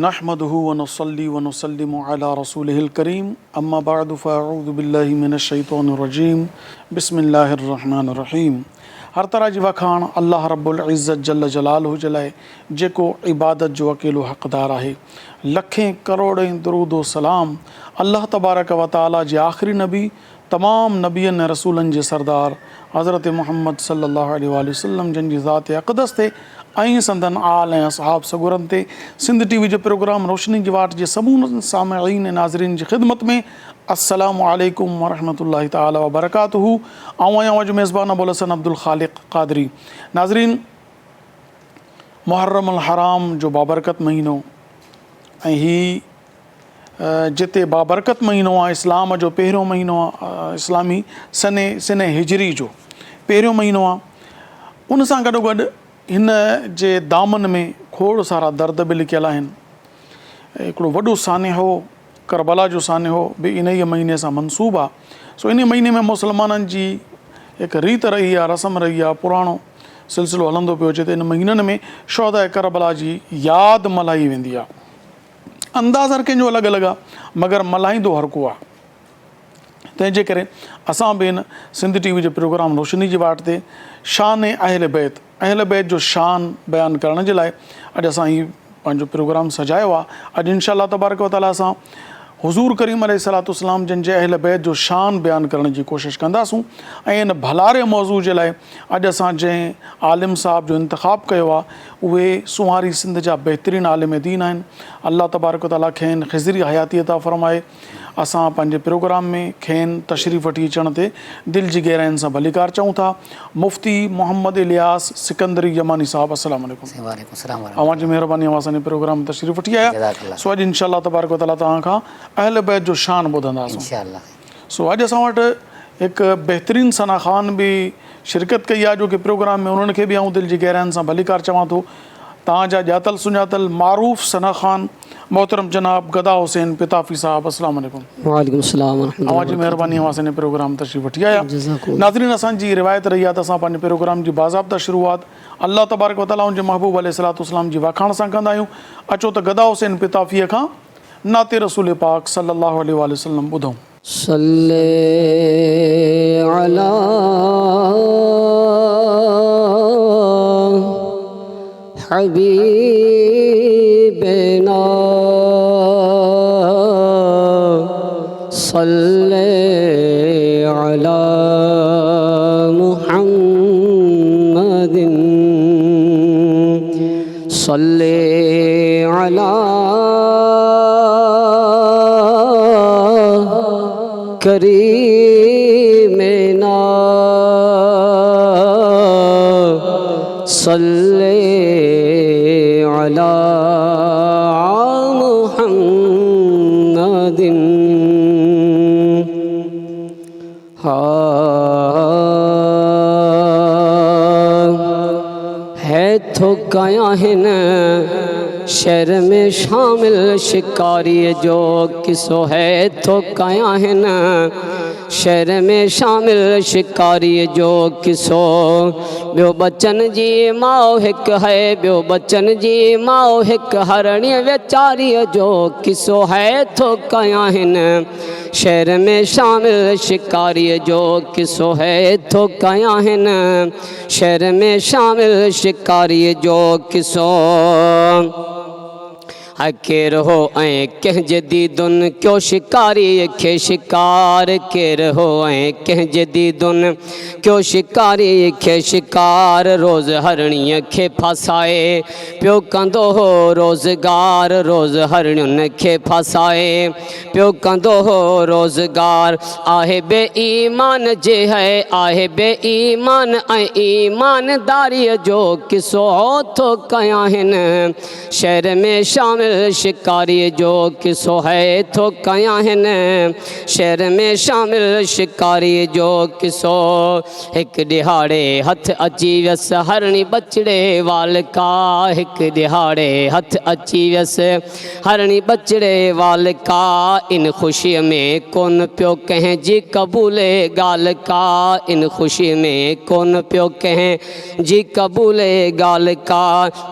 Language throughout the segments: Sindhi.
نحمده ونصلي ونسلم علي رسوله الڪريم اما بعد فاعوذ بالله من الشيطان الرجيم بسم الله الرحمن الرحيم هر طرح جي واکاڻ الله رب العزت جل جلاله جي لاء جيڪو عبادت جو اڪيلو حقدار آهي. لکين ڪروڙين درود و سلام الله تبارڪ و تعالي جي آخري نبي تمام نبين ۽ رسولن جي سردار حضرت محمد صلي الله عليه واٰله وسلم جن جي ذات اقدس تي ۽ سندن آل ۽ اصحاب سڳورن تي سنڌ ٽي وي جي پروگرام روشني جي واٽ جي سمورن سامعين ۽ ناظرين جي خدمت ۾ السلام عليڪم ورحمة الله تعالي وبرڪاته آئون آهيان اوهان جو ميزبان ابوالحسن عبدالخالق قادري ناظرين محرم الحرام جو بابرڪت مهينو ۽ هي جتي بابرڪت مهينو آهي اسلام جو پهريون مهينو آهي اسلامي سني سنه هجري جو پهريون مهينو آهي ان سان گڏو گڏ هن جي دامن ۾ کوڙ سارا درد به لڪيل آهن هڪڙو وڏو سانحو ڪربلا جو سانحو به انهيء مهيني سان منسوب آهي سو انهي مهيني ۾ مسلمانن جي هڪ ريت رهي آهي رسم رهي آهي پراڻو سلسلو هلندو پيو اچي ته ان مهينن ۾ شهداء ڪربلا جي ياد ملهائي ويندي آهي انداز هر ڪنهن جو الڳ الڳ آ مگر ملهائيندو هر ڪو آ تنهن جي ڪري اسان به هن سنڌ ٽي وي جي پروگرام روشني جي واٽ تي شان اهل بيت اهل بيت جو شان بيان ڪرڻ جي لاء اڄ اسان هي پنهنجو پروگرام سجايو آ اڄ انشاء الله تبارڪ وتعالي اسان حضور ڪريم عليه الصلوة والسلام جن جي اهل بيت جو شان بيان ڪرڻ جي ڪوشش ڪنداسون ۽ ان ڀلاري موضوع جي لاء اڄ اسان جنهن عالم صاحب جو انتخاب ڪيو آ اهي سونهاري سنڌ جا بهترين عالم دين آهن. الله تبارڪ و تعاليٰ کين خضري حياتي عطا فرمائي. اسان پنهنجي پروگرام ۾ کين تشريف وٺي اچڻ تي دل جي گهراين سان ڀليڪار چئون ٿا. مفتي محمد الياس سڪندري يماني صاحب السلام عليڪم. سائين وعليڪم السلام ورحمة اوهان جي مهرباني اوهان اسان جي پروگرام ۾ تشريف وٺي آيا. جزاڪ الله. سو اڄ انشاء الله تبارڪ و تعاليٰ توهان کان اهل بيت جو شان ٻڌنداسون. انشاء الله. سو اڄ اسان وٽ هڪ بهترين ثنا خوان به شرڪت ڪئي آهي اڄوڪي پروگرام ۾ انهن کي به آئون دل جي گهراين سان ڀليڪار چوان ٿو. توهان جا ڄاتل سڃاتل معروف ثنا خوان محترم جناب گدا حسين پتافي صاحب السلام عليڪم. وعليڪم السلام ورحمة الله اوهان جي وبرڪاته. مهرباني اوهان اسان جي پروگرام تشريف وٺي آيا. جزاڪم الله. ناظرين اسان جي روايت رهي آهي ته اسان پنهنجي پروگرام جي باضابطه شروعات الله تبارڪ وتعالي ان جي محبوب عليه الصلوة والسلام جي واکاڻ سان ڪندا آهيون. اچو ته گدا حسين پتافيء کان نعت رسول پاڪ صلي الله عليه واٰله وسلم ٻڌون. صل علي حبيبنا صل علي محمد صل علي ڪريمنا صل علي محمد ها هي ٿو ڪيان هن شعر ۾ شامل شڪاريء جو قصو هي ٿو ڪيان هن شعر ۾ شامل شڪاريء جو قصو ٻيو ٻچن جي ماء هڪ هي ٻيو ٻچن جي ماء هڪ هرڻيء ويچاريء جو قصو هي ٿو ڪيان هن شعر ۾ شامل شڪاريء جو قصو هي ٿو ڪيان هن شعر ۾ شامل شڪاريء جو قصو. ها ڪير هو ۽ ڪنهن جي ديدن ڪيو شڪاريء کي شڪار ڪير هو ۽ ڪنهن جي ديدن ڪيو شڪاريء کي شڪار روز هرڻيء کي ڦاسائي پيو ڪندو هو روزگار روز هرڻين کي ڦاسائي پيو ڪندو هو روزگار. آهي بي ايمان جي هي آهي بي ايمان ۽ ايمانداريء جو قصو ٿو ڪيان هن شعر ۾ شامل شڪاريء جو قصو هي ٿو ڪيان هن شعر ۾ شامل شڪاريء جو قصو. هڪ ڏهاڙي هٿ اچي ويس هرڻي ٻچڙي والڪا هڪ ڏهاڙي هٿ اچي ويس هرڻي ٻچڙي والڪا ان خوشيء ۾ ڪونه پيو ڪنهن جي قبولي ڳالهه ڪا ان خوشيء ۾ ڪونه پيو ڪنهن جي قبولي ڳالهه ڪا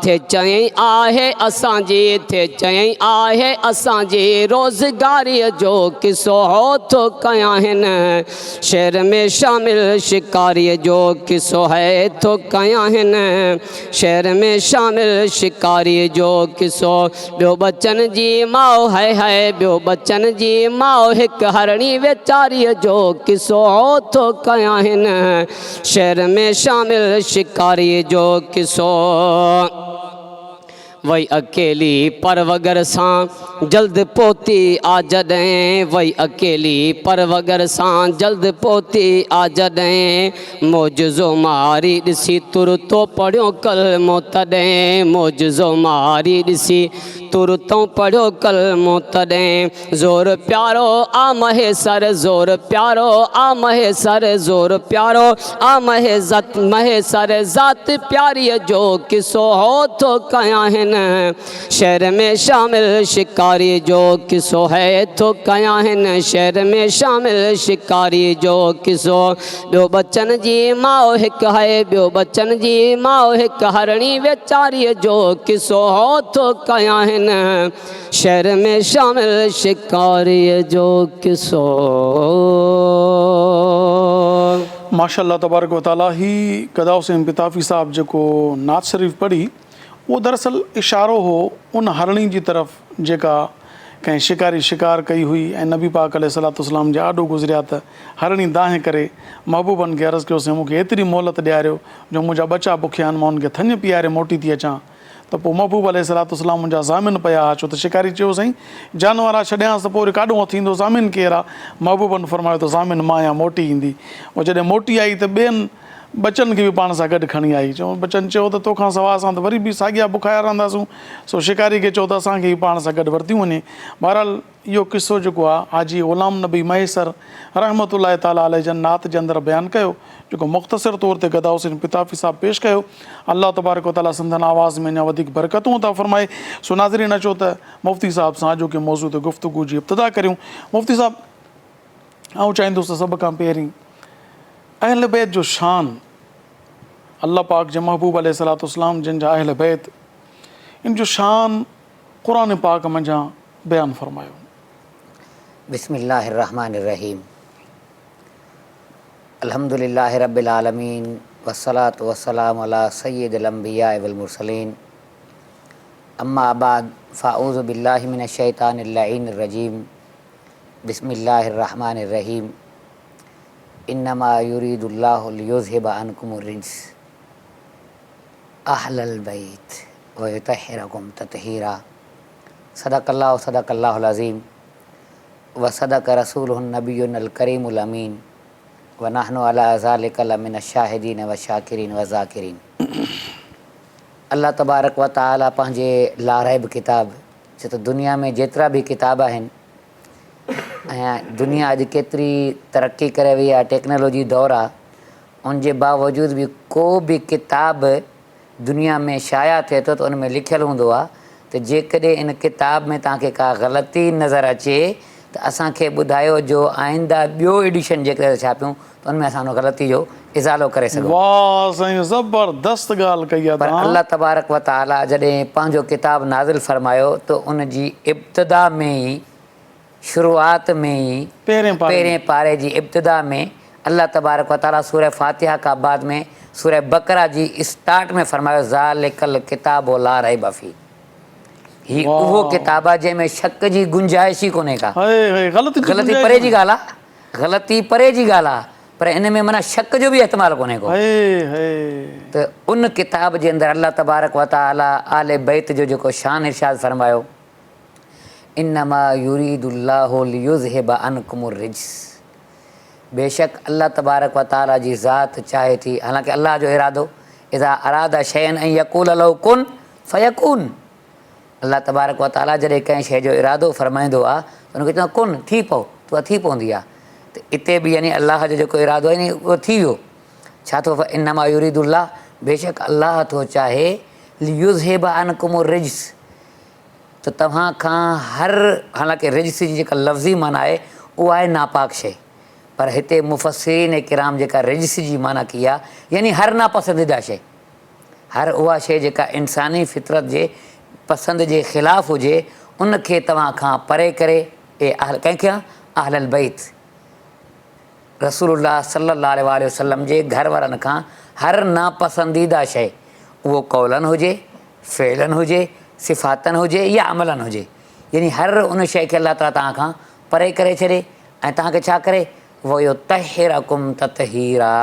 ٿي چيائين آهي اسان جي ٿي. کي چيائين آهي اسان جي روزگاريء جو قصو هو ٿو ڪيان هن شعر ۾ شامل شڪاريء جو قصو هي ٿو ڪيان هن شعر ۾ شامل شڪاريء جو قصو ٻيو ٻچن جي ماء هئي هئي ٻيو ٻچن جي ماء هڪ هرڻي ويچاريء جو قصو هو ٿو ڪيان هن شعر ۾ شامل شڪاريء جو قصو. وئي اڪيلي پر وڳر سان جلد پهتي آ جڏهن وئي اڪيلي پر وڳر سان جلد پهتي آ جڏهن معجزو ماري ڏسي ترتو پڙهيو ڪلمو تڏهن معجزو ماري ڏسي ترتو پڙهيو ڪلمو تڏهن زور پيارو آ مهيسر زور پيارو آ مهيسر زور پيارو آ مهيزت مهيسر ذات پياريء جو قصو هو ٿو ڪيان هن شعر ۾ شامل شڪاريء جو قصو هي ٿو ڪيان هن شعر ۾ شامل شڪاريء جو قصو ٻيو ٻچن جي ماء هڪ هئي ٻيو ٻچن جي ماء هڪ هرڻي ويچاريء جو قصو هو ٿو ڪيان هن شعر ۾ شامل شڪاريء جو قصو. ماشاء الله تبارڪ و تعالي هي گدا حسين پتافي صاحب جيڪو نعت شريف پڙهي اهو دراصل اشارو هو ان هرڻي جي طرف جيڪا ڪنهن شڪاري شڪار ڪئي هئي ۽ نبي پاڪ عليه الصلوة والسلام جي آڏو گذريا ته هرڻي دانهن ڪري محبوبن کي عرض ڪيو سائين مون کي ايتري مهلت ڏياريو جو منهنجا ٻچا بکيا آهن مان انهن کي ٿڃ پياري موٽي ٿي اچان ته پوء محبوب عليه الصلوة والسلام منهنجا ضامن پيا ها، ڇو ته شڪاري چيو سائين جانور آ ڇڏيانس ته پوء وري ڪاڏهون هٿ ايندو، ضامن ڪير آ؟ محبوبن فرمايو ته ضامن مان آهيان موٽي ايندي. هوء جڏهن موٽي آئي ته ٻين ٻچن کي به پاڻ سان گڏ کڻي آئي. چيو ٻچن چيو ته توکان سواء اسان ته وري به ساڳيا بکايا رهنداسون، سو شڪاري کي چئو ته اسان کي به پاڻ سان گڏ ورتيون وڃي. بهرحال اهو قصو جيڪو آ حاجي غلام نبي مهيسر رحمة الله تعالٰي عليه جن نعت جي اندر بيان ڪيو جيڪو مختصر طور تي گدا حسين پتافي صاحب پيش ڪيو الله تبارڪ و تعالٰي سندن آواز ۾ اڃا وڌيڪ برڪتون عطا فرمائي سو ناظرين اچو ته مفتي صاحب سان اڄوڪي موضوع تي گفتگو جي ابتدا ڪريون مفتي صاحب آئون چاهيندس ته سڀ کان پهرين اهل بيت جو شان الله پاڪ جي محبوب عليه الصلوة والسلام جن جا اهل بيت ان جو شان قرآن پاڪ منجهان بيان فرمايو. بسم الله الرحمٰن الرحيم الحمد لله رب العالمين والصلوة والسلام علي سيد الانبياء والمرسلين اما بعد فاعوذ بالله من الشيطان اللعين الرجيم بسم الله الرحمٰن الرحيم انما يريد الله ليذهب عنكم الرجس اهل البيت ويطهرڪم تطهيرا صدق الله صدق الله العظيم وصدق رسوله النبي الڪريم الامين ونحن علي ذلک لمن الشاهدين والشاڪرين والذاڪرين الله تبارڪ وتعالي پنهنجي لاريب ڪتاب ڇو ته دنيا ۾ جيترا به ڪتاب آهن ۽ دنيا اڄ ڪيتري ترقي ڪري وئي آهي ٽيڪنالاجي دور آهي ان جي باوجود به ڪو به ڪتاب دنيا ۾ شايع ٿئي ٿو ته ان ۾ لکيل هوندو آهي ته جيڪڏهن ان ڪتاب ۾ توهان کي ڪا غلطي نظر اچي ته اسان کي ٻڌايو جو آئنده ٻيو ايڊيشن جيڪڏهن اسان ڇاپيون ته ان ۾ اسان ان غلطي جو ازالو ڪري سگهون. واه سائين زبردست ڳالهه ڪئي آ پر توهان. الله تبارڪ و تعاليٰ جڏهن پنهنجو ڪتاب نازل فرمايو ته ان جي ابتدا ۾ ئي شروعات ۾ ئي پهرين پاري ۾. پهرين پاري جي ابتدا ۾ الله تبارڪ و تعاليٰ سورة فاتحه کان بعد ۾ سورة بقره جي اسٽارٽ ۾ فرمايو ذالک الڪتاب لا ريب فيه هي اهو ڪتاب آهي جنهن ۾ شڪ جي گنجائش ئي ڪونهي ڪا. هي هي غلطي جي غلطي گنجائش پري جي ڪونهي. ڳالهه آهي غلطي پري جي ڳالهه آهي پر ان ۾ معنيٰ شڪ جو به احتمال ڪونهي ڪو. هي هي. ته ان ڪتاب جي اندر الله تبارڪ و تعاليٰ آل بيت جو جيڪو شان ارشاد فرمايو. انما يريد الله ليذهب عنڪم الرجس بيشڪ الله تبارڪ و تعالي جي ذات چاهي ٿي حالانڪه الله جو ارادو اذا اراد شيئا ان يقول له ڪن فيڪون الله تبارڪ و تعالي جڏهن ڪنهن شيء جو ارادو فرمائيندو آهي ته ان کي چوندو ڪن ٿي پئو ته اها ٿي پوندي آهي ته اتي به يعني الله جو جيڪو ارادو آهي يعني اهو ٿي ويو ڇا ٿو انما يريد الله بيشڪ الله ٿو چاهي ليذهب عنڪم الرجس ته توهان کان هر، حالانڪه رجس جي جيڪا لفظي معنيٰ آهي اها آهي ناپاڪ شيء پر هتي مفسرين ڪرام جيڪا رجس جي معنيٰ ڪئي آهي يعني هر ناپسنديده شيء، هر اها شيء جيڪا انساني فطرت جي پسند جي خلاف هجي ان کي توهان کان پري ڪري، اي اهل ڪنهن کي اهل البيت رسول الله صلي الله عليه واٰله وسلم جي گهر وارن کان هر ناپسنديده شيء اهو قولاً هجي، فعلاً هجي، صفاتاً هجي يا عملاً هجي يعني هر ان شيء کي الله تعالي توهان کان پري ڪري ڇڏي ۽ توهان کي ڇا ڪري ويطهرڪم تطهيرا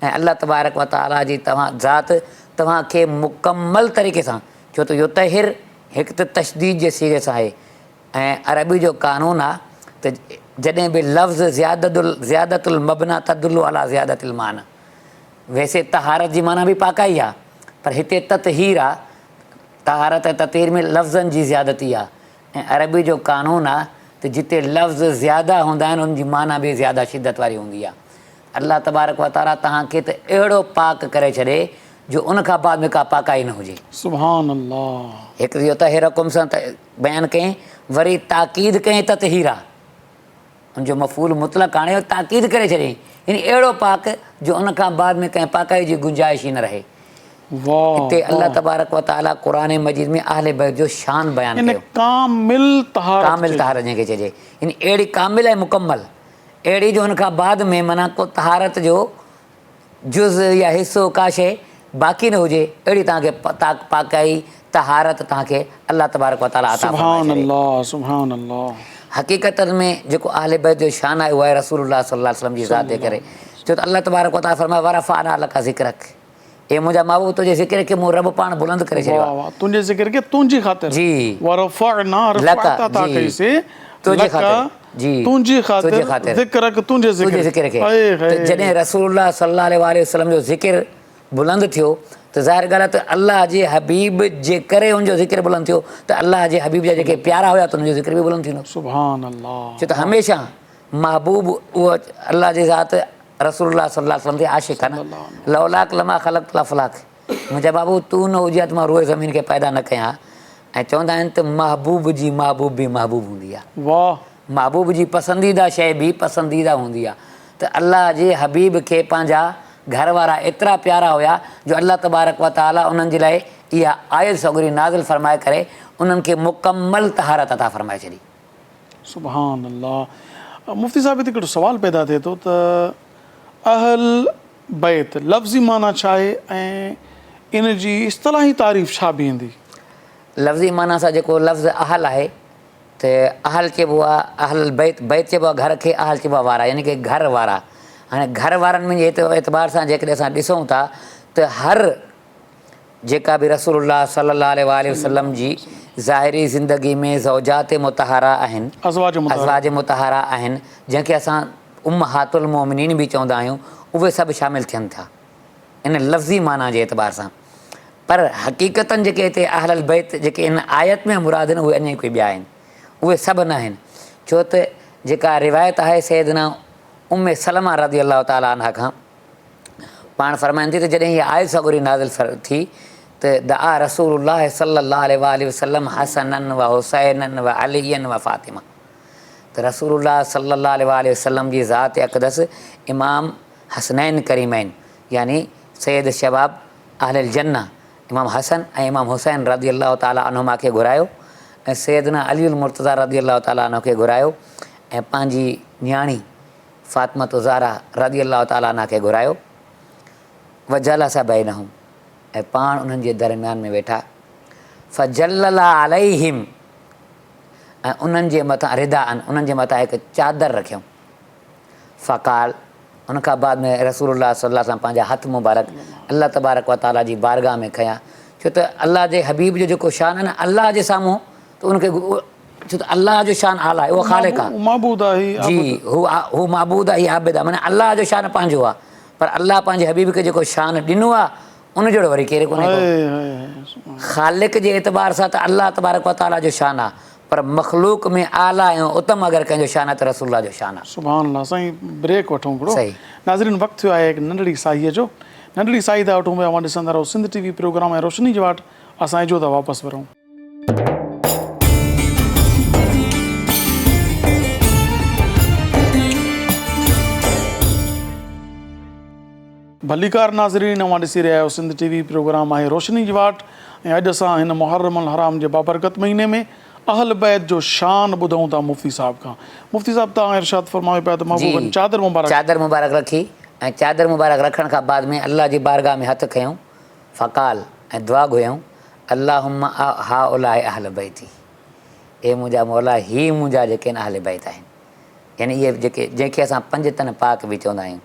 ۽ الله تبارڪ وتعالي جي توهان ذات توهان کي مڪمل طريقي سان ڇو ته يطهر هڪ ته تشديد جي صيغي سان آهي ۽ عربي جو قانون آ ته جڏهن به لفظ زيادة المبنيٰ تدل علي زيادة المعنيٰ ويسي طهارت جي معنيٰ به پاڪائي آ پر هتي تطهير آ طهارت ۽ تطهير ۾ لفظن جي زيادتي آ ۽ عربي جو قانون آ ته جتي لفظ زياده هوندا آهن ان جي معنيٰ به زياده شدت واري هوندي آ. الله تبارڪ و تعاليٰ توهان کي ته اهڙو پاڪ ڪري ڇڏي جو ان کان بعد ۾ ڪا پاڪائي نه هجي. سبحان الله. هڪ ته يطهرڪم سان بيان ڪيائين وري تاڪيد ڪيائين تطهيرا. ان جو مفعول مطلق آڻي تاڪيد ڪري ڇڏيائين يعني اهڙو پاڪ جو ان کان بعد ۾ ڪنهن پاڪائي جي گنجائش ئي نه رهي. هتي الله تبارڪ و تعالي قرآن مجيد ۾ اهل بيت جو شان بيان ڪيو. ڪامل طهارت ڪامل طهارت جنهن کي چئجي يعني اهڙي ڪامل ۽ مڪمل اهڙي جو ان کان بعد ۾ معنيٰ ڪو طهارت جو جز يا حصو ڪا شيء باقي نه هجي اهڙي توهان کي پاڪائي، طهارت، توهان کي الله تبارڪ و تعالي عطا فرمائي سبحان الله سبحان الله. حقيقت ۾ جيڪو اهل بيت جو شان آهي اهو آهي رسول الله صلي الله عليه وسلم جي ذات جي ڪري ڇو ته الله تبارڪ و تعالي فرمايو ورفعنا لک ذڪرک اي منهنجا محبوب تنهنجي ذڪر کي مون رب پاڻ بلند ڪري ڇڏيو آهي. واه واه تنهنجي ذڪر کي تنهنجي خاطر جي ورفعنا رفعت عطا ڪئي سي تنهنجي خاطر جي تنهنجي خاطر ذڪرک تنهنجي ذڪر تنهنجي ذڪر کي ته جڏهن رسول الله صلي الله عليه واٰله وسلم جو ذڪر بلند ٿيو ته ظاهر ڳالهه آهي ته الله جي حبيب جي ڪري ان جو ذڪر بلند ٿيو ته الله جي حبيب جا جيڪي پيارا هيا ته انهن جو ذڪر به بلند ٿيندو. سبحان الله ڇو ته هميشه محبوب اهو الله جي ذات رسول الله صلي الله عليه وسلم تي عاشق آهي نه لولاک لما خلقت الافلاک منهنجا بابو تون نه هجين ها ته مان روء زمين کي پيدا نه ڪيان ها ۽ چوندا آهن ته محبوب جي محبوب به محبوب هوندي آهي. واه. محبوب جي پسنديده شيء به پسنديده هوندي آهي ته الله جي حبيب کي پنهنجا گهر وارا ايترا پيارا هيا جو الله تبارڪ و تعالي انهن جي لاء اها آيت سڳوري نازل فرمائي ڪري انهن کي مڪمل طهارت عطا فرمائي ڇڏي. سبحان الله مفتي صاحب هتي هڪڙو سوال پيدا ٿئي ٿو ته اهل بيت لفظي معنيٰ ڇا آهي ۽ ان جي اصطلاحي تعريف ڇا بيهندي؟ لفظي معنيٰ سان جيڪو لفظ اهل آهي ته اهل چئبو آهي اهل البيت بيت چئبو آهي گهر کي اهل چئبو آهي وارا يعني ڪه گهر وارا هاڻي گهر وارن ۾ جي اعتبار سان جيڪڏهن اسان ڏسون ٿا ته هر جيڪا به رسول الله صلي الله عليه واٰله وسلم جي ظاهري زندگي ۾ زوجات مطهره آهن، ازواج مطهره آهن، جنهن کي اسان امهات المومنين به چوندا آهيون، اهي سڀ شامل ٿين ٿا ان لفظي معنيٰ جي اعتبار سان. پر حقيقتاً جيڪي هتي اهل البيت جيڪي ان آيت ۾ مراد آهن اهي اڃا ئي ڪوئي ٻيا آهن، اهي سڀ نه آهن. ڇو ته جيڪا روايت آهي سيدنا ام سلمه رضي الله تعالٰي عنها کان، پاڻ فرمائن ٿي ته جڏهن هيء آيت سڳوري نازل ٿي ته دعا رسول الله صلي الله عليه واٰله وسلم حسنا و حسينا و عليا و فاطمه ته رسول الله صلي الله عليه واٰله وسلم جي ذات اقدس امام حسنين ڪريمين يعني سيد الشباب اهل الجنه امام حسن ۽ امام حسين رضي الله تعالٰي عنهما کي گهرايو ۽ سيدنا علي المرتضيٰ رضي الله تعالٰي عنه کي گهرايو ۽ پنهنجي نياڻي فاطمة الزهرا رضي الله تعالٰي عنها کي گهرايو، وجلس بينهم ۽ پاڻ انهن جي درميان ۾ ويٺا، فجلل عليهم ۽ انهن جي مٿان رداء انهن جي مٿان هڪ چادر رکيائون، فقال ان کان بعد ۾ رسول الله صلي الله عليه وسلم پنهنجا هٿ مبارڪ الله تبارڪ وتعالي جي بارگاهه ۾ کنيا، ڇو ته الله جي حبيب جو جيڪو شان آهي نه الله جي سامهون ته ان کي ڇو ته الله جو شان اعليٰ آهي اهو خالق آهي هو معبود آهي جي هو معبود آهي عابد آهي معنيٰ الله جو شان پنهنجو آهي پر الله پنهنجي حبيب کي جيڪو شان ڏنو آهي ان جهڙو وري ڪير ڪونهي ڪو خالق جي اعتبار سان ته الله تبارڪ وتعاليٰ جو شان آهي پر مخلوق ۾ اعليٰ ۽ اتم اگر ڪنهن جو شان آهي ته رسول الله جو شان آهي. سبحان الله سائين بريڪ وٺون هڪڙو ناظرين وقت ٿيو آهي هڪ ننڍڙي ساهيء جو ننڍڙي ساهي ٿا وٺون پيا اوهان ڏسندا رهو سنڌ ٽي وي پروگرام ۽ روشني جي واٽ اسان اجهو ٿا واپس ورون. ڀليڪار ناظرين اوهان ڏسي رهيا آهيو سنڌ ٽي وي پروگرام آهي روشني جي واٽ ۽ اڄ اسان هن محرم الحرام جي بابرڪت مهيني ۾ اهل بيت جو شان ٻڌون ٿا مفتي صاحب کان مفتي صاحب توهان ارشاد فرمايو پيا ته محبوبن چادر مبارڪ چادر مبارڪ رکي ۽ چادر مبارڪ رکڻ کان بعد ۾ الله جي بارگاهه ۾ هٿ کنيو فقال ۽ دعا گهريائون اللهم هؤلاء اهل بيتي اي منهنجا مولا هي منهنجا جيڪي آهن اهل بيت آهن يعني اهي جيڪي جنهن کي اسان پنج تن پاڪ به چوندا آهيون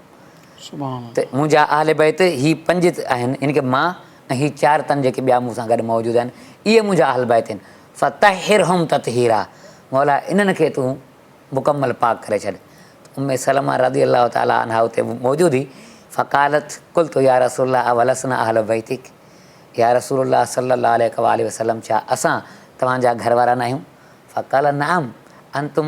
ته منهنجا اهل بيت هي پنج آهن يعني ڪه مان ۽ هي چار تن جيڪي ٻيا مون سان گڏ موجود آهن اهي منهنجا اهل بيت آهن فطهرهم تطهيرا مولا انهن کي تون مڪمل پاڪ ڪري ڇڏ ام سلمه رضي الله تعالٰي عنها اتي موجود هئي فقالت قلت يا رسول الله اولسنا اهل بيتك يا رسول الله صلي الله عليه واله وسلم ڇا اسان توهان جا گهر وارا ناهيون فقال نعم انتم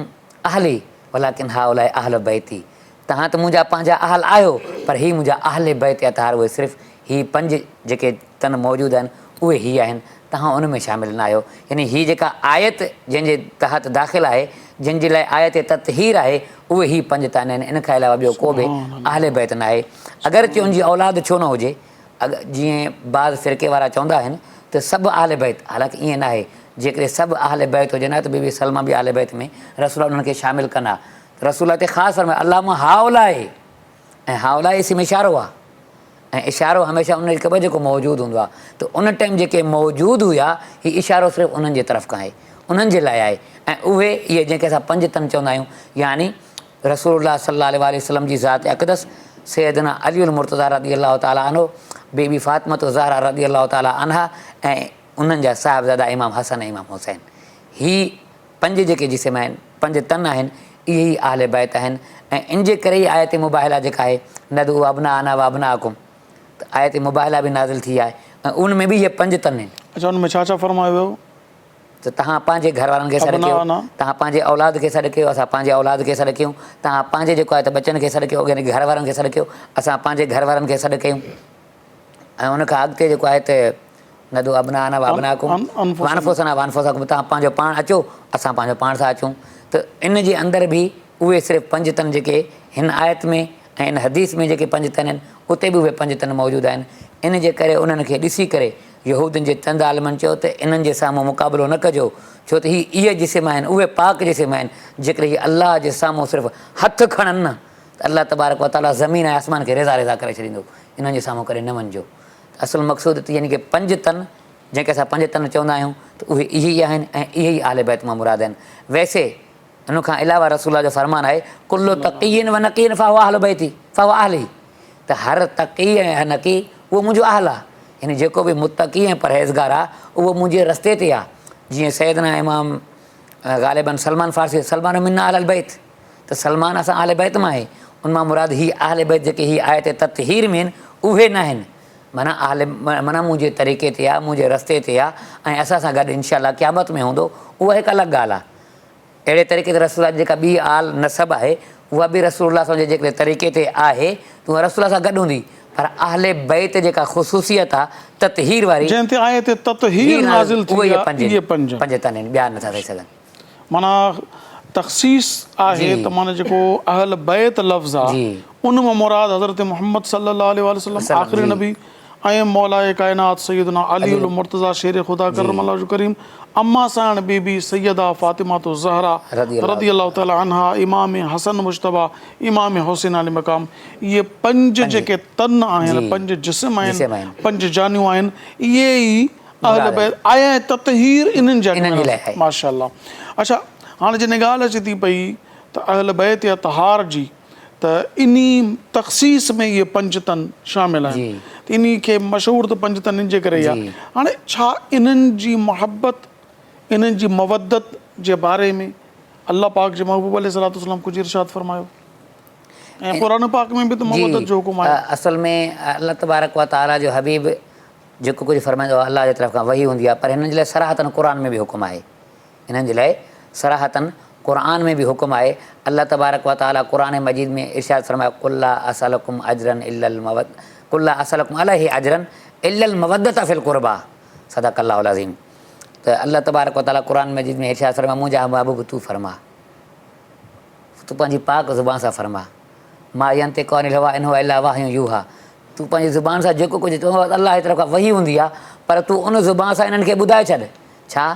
اهلي ولڪن هؤلاء اهل بيتي توهان ته منهنجا پنهنجا اهل آهيو پر هي منهنجا اهل بيت اطهار اهي صرف هي پنج جيڪي تن موجود آهن اهي هي آهن توهان ان ۾ شامل نه آهيو يعني هي جيڪا آيت جنهن جي تحت داخل آهي جن جي لاء آيت تطهير آهي اهي هي پنج تن آهن ان کان علاوه ٻيو ڪو به اهل بيت نه آهي اگرچه ان جي اولاد ڇو نه هجي جيئن بعض فرقي وارا چوندا آهن ته سڀ اهل بيت، حالانڪه ائين ناهي، جيڪڏهن سڀ اهل بيت هجن ها ته بي بي سلمه به اهل بيت ۾ رسول الله انهن کي شامل ڪن ها ته رسول الله تي خاص فرمايو اللهم هؤلاء ۽ هؤلاء اسم اشارو آهي ۽ اشارو هميشه ان جي ڪبو جيڪو موجود هوندو آهي ته ان ٽائيم جيڪي موجود هيا هي اشارو صرف انهن جي طرف کان آهي انهن جي لاء آهي ۽ اهي اهي جنهن کي اسان پنج تن چوندا آهيون يعني رسول الله صلي الله عليه واٰله وسلم جي ذات اقدس، سيدنا علي المرتضيٰ رضي الله تعالٰي عنه، بي بي فاطمة الزهراء رضي الله تعالٰي عنها ۽ انهن جا صاحبزادا امام حسن ۽ امام حسين. هي پنج جيڪي جسم آهن، پنج تن آهن، اهي ئي اهل بيت آهن ۽ ان جي ڪري ئي آيت مباهله جيڪا آهي، ندعو ابناءنا وابناءڪم ته آيت مباهله به نازل ٿي آهي ۽ ان ۾ به اهي پنج تن آهن. اڇا ان ۾ ڇا ڇا فرمايو ويو؟ ته توهان پنهنجي گهر وارن کي سڏ ڪيو، توهان پنهنجي اولاد کي سڏ ڪيو، اسان پنهنجي اولاد کي سڏ ڪيون، توهان پنهنجي جيڪو آهي ته ٻچن کي سڏ ڪيو يعني گهر وارن کي سڏ ڪيو، اسان پنهنجي گهر وارن کي سڏ ڪيون ۽ ان کان اڳتي جيڪو آهي ته ندعو ابناءنا وابناءڪم وانفسنا وانفسڪم توهان پنهنجو پاڻ اچو اسان پنهنجو پاڻ سان اچون ته ان جي اندر به اهي صرف پنج تن جيڪي هن آيت ۾ ۽ ان حديث ۾ جيڪي پنج تن آهن اتي به اهي پنج تن موجود آهن ان جي ڪري انهن کي ڏسي ڪري يهودين جي چند عالمن چيو ته انهن جي سامهون مقابلو نه ڪجو، ڇو ته هي اهي جسم آهن، اهي پاڪ جسم آهن، جيڪڏهن هي الله جي سامهون صرف هٿ کڻن نه ته الله تبارڪ و تعاليٰ زمين ۽ آسمان کي ريزا ريزا ڪري ڇڏيندو، انهن جي سامهون ڪڏهن نه وڃجو. ته اصل مقصود ته يعني ڪه پنج تن، جنهن کي اسان پنج تن چوندا آهيون ته اهي اهي ئي آهن ۽ اهي ئي اهل بيت مان مراد آهن. ويسي ان کان علاوه رسول الله جو فرمان آهي، ڪل تقي و نقي فهو اهل بيتي، فهو اهلي. ته هر تقي ۽ نقي اهو منهنجو اهل آهي يعني جيڪو به متقي ۽ پرهيزگار آهي اهو منهنجي رستي تي آهي جيئن سيدنا امام غالباً سلمان فارسي سلمان منا اهل البيت ته سلمان اسان اهل بيت مان آهي ان مان مراد هي اهل بيت جيڪي هي آيت تطهير ۾ آهن اهي نه آهن معنيٰ اهل معنيٰ منهنجي طريقي تي آهي منهنجي رستي تي آهي ۽ اسان سان گڏ انشاء الله قيامت ۾ هوندو اها هڪ الڳ ڳالهه آهي اهڙي طريقي تي رسول الله جي جيڪا ٻي آل نسب آهي اها به رسول الله صلعم جي جيڪڏهن طريقي تي آهي ته اها رسول الله سان گڏ هوندي پر اهل بيت جيڪا خصوصيت آهي تطهير واري جنهن تي آيت تطهير نازل ٿي آهي اهي پنج تن آهن ٻيا نٿا ٿي سگهن. معنيٰ تخصيص آهي ته معنيٰ جيڪو اهل بيت لفظ آهي ان مان مراد حضرت محمد صلي الله عليه واٰله وسلم آخري نبي ۽ مولاء ڪائنات سيدنا علي المرتضيٰ شير خدا ڪرم الله وجهه ڪريم، اما سائڻ بي بي سيده فاطمة الزهراء رضي الله تعالٰي عنها، امام حسن مجتبيٰ، امام حسين عالي مقام، اهي پنج جيڪي تن آهن، پنج جسم آهن، پنج جانيون آهن، اهي ئي اهل بيت آيا ۽ تطهير انهن جا ڪيل ماشاء الله. اڇا هاڻي جڏهن ڳالهه اچي ٿي پئي ته اهل بيت يا طهار جي ته انهي تخصيص ۾ اهي پنج تن شامل آهن ته انهي کي مشهور ته پنج تن ان جي ڪري ئي آهي. هاڻي ڇا انهن جي محبت انهن جي مودت جي باري ۾ الله پاڪ جي محبوب عليه الصلوة والسلام ڪجهه ارشاد فرمايو ۽ قرآن پاڪ ۾ به ته مودت جو حڪم آهي. اصل ۾ الله تبارڪ و تعاليٰ جو حبيب جيڪو ڪجهه فرمائيندو آهي الله جي طرف کان وحي هوندي آهي پر هنن جي لاء صراحتاً قرآن ۾ به حڪم آهي. انهن جي لاء صراحتاً قرآن ۾ به حڪم آهي، الله تبارڪ و تعاليٰ قرآن مجيد ۾ ارشاد فرمايو، قل لا اسألڪم اجرا الا المود قل لا اسألڪم عليه اجرا الا المودة في القربيٰ صدق الله العظيم ته الله تبارڪ و تعاليٰ قرآن مجيد ۾ ارشاد فرمايو منهنجا محبوب تون فرما تون پنهنجي پاڪ زبان سان فرما ما ينطق عن الهويٰ ان هو الا وحي يوحيٰ. تون پنهنجي زبان سان جيڪو ڪجهه چوندو آهين الله جي طرف کان وحي هوندي آهي پر تون ان زبان سان انهن کي ٻڌائي ڇڏ. ڇا؟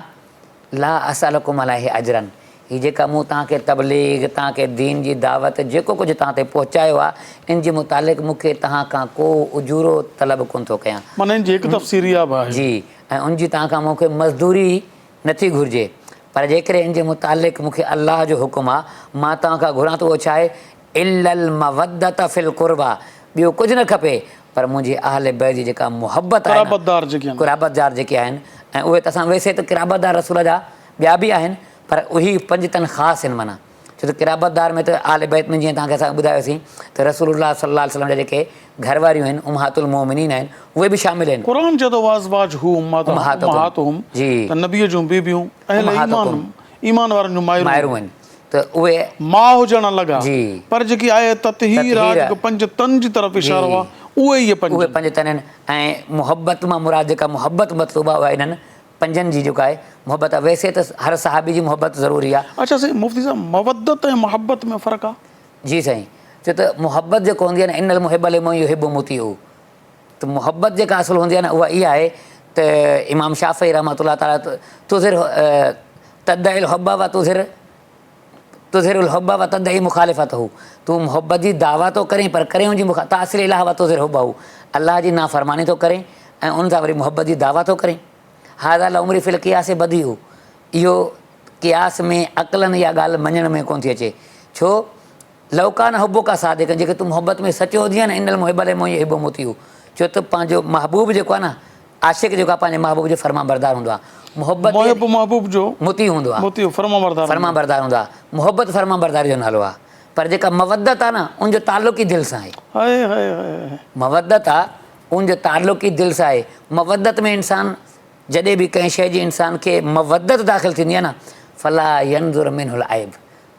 لا اسألڪم عليه اجرا هي جيڪا مون توهان کي تبليغ، توهان کي دين جي دعوت جيڪو ڪجهه توهان تي پهچايو آهي ان جي متعلق مون کي توهان کان ڪو اجورو طلب ڪونه ٿو ڪيان. معنيٰ ان جي هڪ تفسير اها به آهي. جي ۽ ان جي توهان کان مون کي مزدوري نه ٿي گهرجي پر جيڪڏهن ان جي متعلق مون کي الله جو حڪم آهي مان توهان کان گهران ٿو اهو ڇا آهي الا المودة في القربي ٻيو ڪجهه نه کپي پر منهنجي اهل بيت جي جيڪا محبت آهي نه قرابتدار جيڪي آهن. قرابتدار جيڪي آهن ۽ اهي ته اسان ويسي ته قرابتدار رسول جا ٻيا به آهن پر اهي پنج تن خاص آهن معنيٰ ڇو ته قرابتدار ۾ ته اهل بيت ۾ جيئن توهان کي اسان ٻڌايوسين ته رسول الله صلي الله عليه وسلم جا جيڪي گهر واريون آهن امهات المومنين آهن اهي به شامل آهن. قرآن چئي ٿو وازواجه امهاتهم جي ته نبيء جون بيبيون اهل ايمان ايمان وارن جون مائرون مائرون آهن ته اهي ماء هجڻ الڳ آهي جي پر جيڪي آية تطهير آهي جيڪو پنج تن جي طرف اشارو آهي اهي ئي پنج اهي پنج تن آهن ۽ محبت مان مراد جيڪا محبت مطلوب آهي اها انهن پنجن جي جيڪا آهي محبت آهي ويسي ته هر صحابي جي محبت ضروري آهي. اڇا سائين مفتي صاحب مودت ۽ محبت ۾ فرق آهي؟ جي سائين ڇو ته محبت جيڪو هوندي آهي نه ان المحب لمن يحب مطيع ته محبت جيڪا اصل هوندي آهي نه اها اها آهي ته امام شافعي رحمة الله تعالٰي تظهر تدعي الحب وتظهر تظهر الحب وتدعي مخالفته تون محبت جي دعويٰ ٿو ڪرين پر ڪرين ان جي مخالفت تعصي الاله وتظهر حبه الله جي نافرماني ٿو ڪرين ۽ ان سان وري محبت جي دعويٰ ٿو ڪرين هذا لعمري في القياس بديع اهو قياس ۾ عقلاً اها ڳالهه مڃڻ ۾ ڪونه ٿي اچي ڇو لو ڪان حبک صادقا جيڪڏهن تون محبت ۾ سچو هجين ها نه ان المحب لمن يحب مطيع ڇو ته پنهنجو محبوب جيڪو آهي نه عاشق جيڪو آهي پنهنجي محبوب جو فرمانبردار هوندو آهي محبت محب محبوب جو مطيع هوندو آهي مطيع فرمانبردار فرمانبردار هوندو آهي محبت فرمانبرداري جو نالو آهي پر جيڪا مودت آهي نه ان جو تعلق ئي دل سان آهي هاء هاء هاء مودت آهي ان جو تعلق ئي دل سان آهي مودت ۾ انسان جڏهن به ڪنهن شيء جي انسان کي مودت داخل ٿيندي آهي نه فلا ينظر منه العيب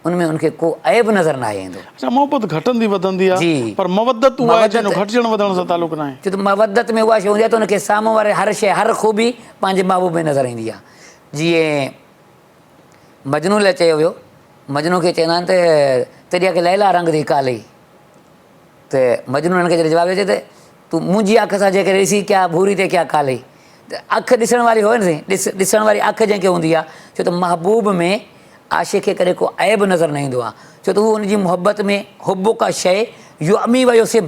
ان ۾ ان کي ڪو عيب نظر ناهي ايندو. اڇا محبت گهٽندي وڌندي آهي پر مودت اها آهي جنهن جو گهٽجڻ وڌڻ سان تعلق ناهي. ڇو ته مودت ۾ اها شيء هوندي آهي ته ان کي سامهون واري هر شيء هر خوبي پنهنجي محبوب ۾ نظر ايندي آهي. جيئن مجنون لاء چيو ويو، مجنون کي چوندا آهن ته تيڏي اک ليلا رنگ the ڪالي. ته مجنون هن کي جڏهن جواب ڏئي ته تون منهنجي اک سان جيڪڏهن ڏسين ڪيا ڀوري تي ڪيا ڪالي ته اک ڏسڻ واري هوئي نه سائين ڏس ڏسڻ واري اک جنهن کي هوندي آهي ڇو ته محبوب ۾ عاشق کي ڪڏهن ڪو عيب نظر نه ايندو آهي ڇو ته هو ان جي محبت ۾ حب کا شيء يعمي و يصم